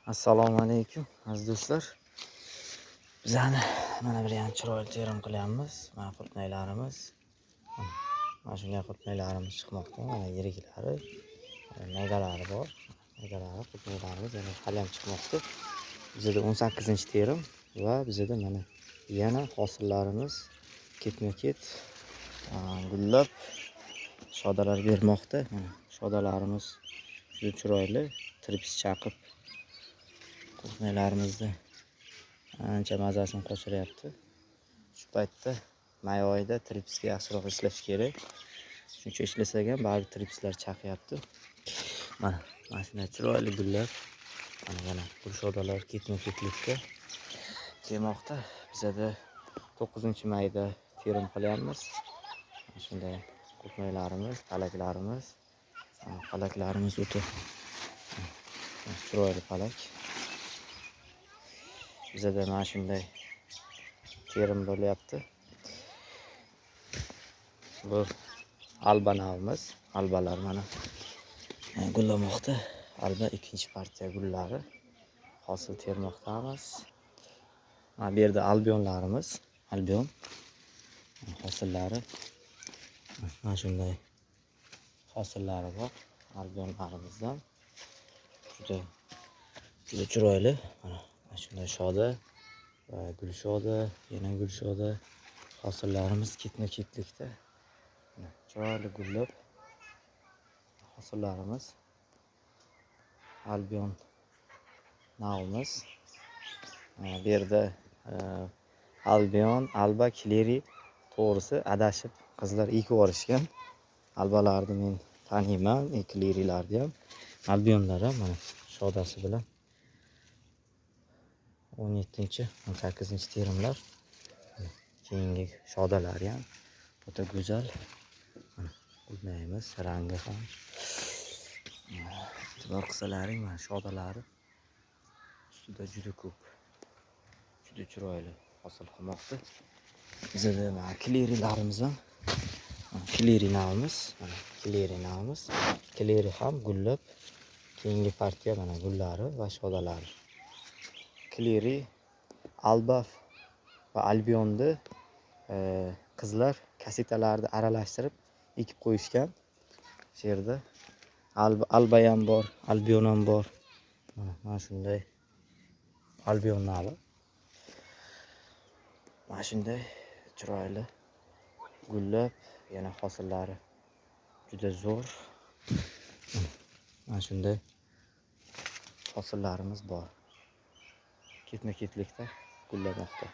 Assalomu alaykum, aziz do'stlar. Bizani mana bir ham chiroyli terim qilyapmiz. Mana qulupnaylarimiz. Mana shunday qulupnaylarimiz chiqmoqda. Mana yiriklari, maydalari bor. Maydalari, qulupnaylarimiz yana hali ham chiqmoqda. Bizada 18-terim va bizada mana yana hosillarimiz ketma-ket gullab shodalar bermoqda. Mana shodalarimiz juda chiroyli, tirpis chaqib qulupnaylarimizni ancha mazasini qochiryapti. Shu paytda may oyida tripsga yaxshiroq ishlash kerak. Shuncha ishlasak ham baribir tripslar chaqyapti. Mana shunday chiroyli gullar, mana yana gulshodalar ketma-ketlikda kelmoqda. Bizada 9-mayda terim qilyapmiz. Mana shunday qulupnaylarimiz, palaklarimiz, palaklarimiz o'ta chiroyli palak. Bizada mana shunday terim bo'lyapti. Bu alba navimiz, albalar mana gullamoqda. Alba ikkinchi partiya gullari hosil termoqdamiz. Mana bu yerda albionlarimiz, albion hosillari mana shunday hosillari bor albionlarimizdan. Juda juda chiroyli. Mana shunday shoda va gulshoda, yana gulshoda hosillarimiz ketma-ketlikda. Mana chiroyli gullab hosillarimiz, albion navimiz. Mana bu yerda albion, alba, kleri, to'g'risi adashib qizlar ekib yuborishgan. Albalarni men taniyman, klerilarni ham, albionlar ham mana shodasi bilan 17-, 18-terimlar. Keyingi shodalari ham o'ta go'zal. Mana qulupnayimiz rangi ham e'tibor qilsalaring, mana shodalari ustida juda ko'p, juda chiroyli hosil qilmoqda. Bizada mana klerilarimiz ham, kleri navimiz, mana kleri navimiz, kleri ham gullab, keyingi partiya mana gullari va shodalari. Kleri, alba va albionni qizlar kasetalarni aralashtirib ekib qo'yishgan. Shu yerda alba ham bor, albion ham bor. Mana shunday albion navi. Mana shunday chiroyli gullab, yana hosillari juda zo'r. Mana shunday hosillarimiz bor. Ketma-ketlikda gullamoqda.